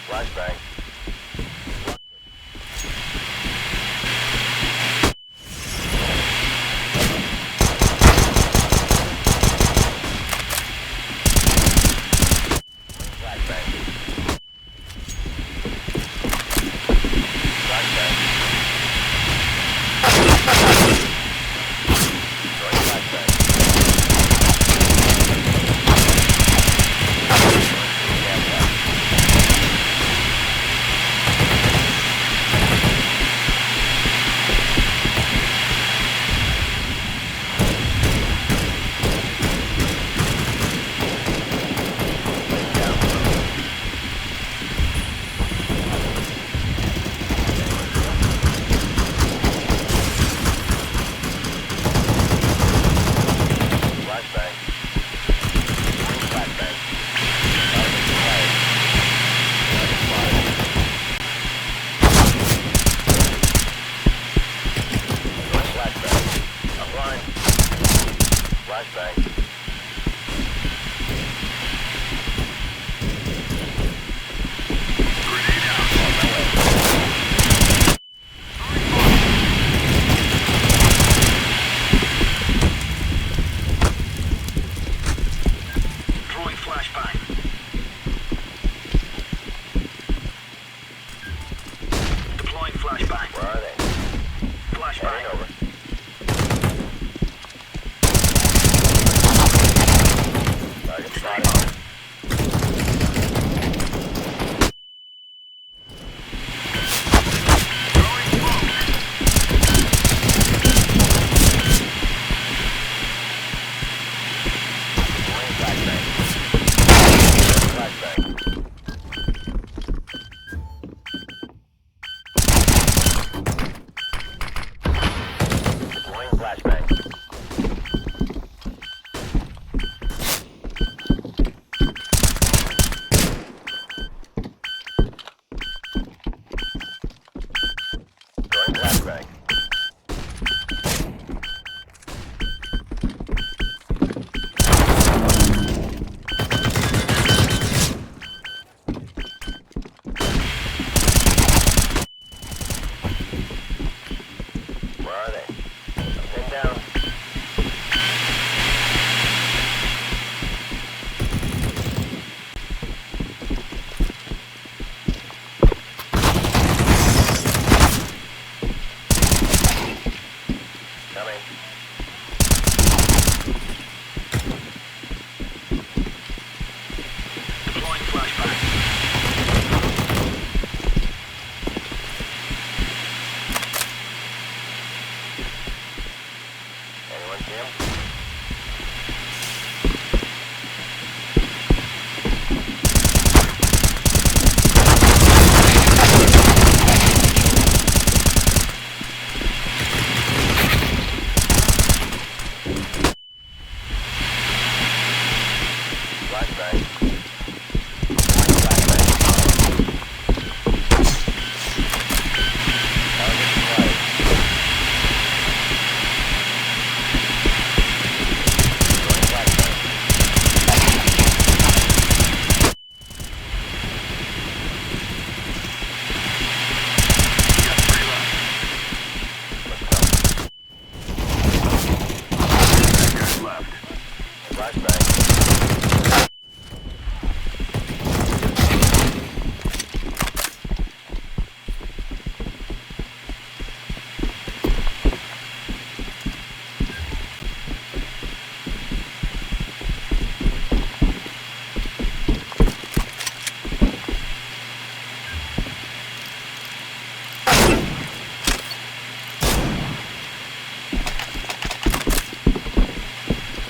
Flashbang. Flashbang. Flashbang. Throwing flashbang. Gas out. Laying down smoke. Flashbang. Throwing flashbang. Target acquired. Target spotted. Throwing flashbang. I'm blind. Flashbang. Grenade out. On my way. Throwing flashbang. Deploying flashbang. Where are they? Flashbang. Heading over. Target spotted. Throwing smoke. Deploying flashbang. Throwing flashbang. Deploying flashbang. Throwing flashbang. Where are they? I'm pinned down. Coming. Deploying flashbang. Anyone see him? Flashbang. Deploying flashbang. Target acquired. Throwing flashbang. We got three left. Let's go. That guy's left. Flashbang.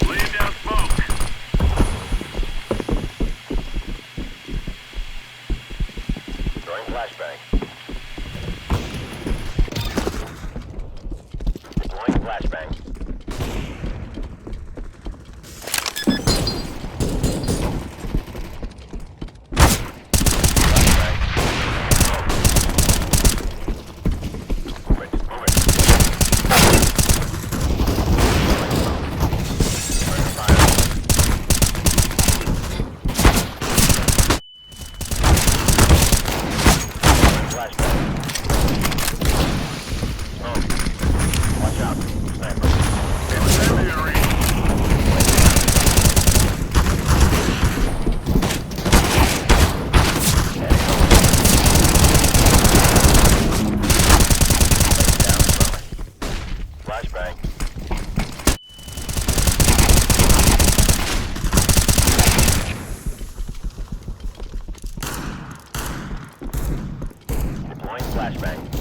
Laying down smoke. Throwing flashbang. Deploying flashbang. Flashbang. Move it, move it. Throwing smoke. Burn fire. flashbang.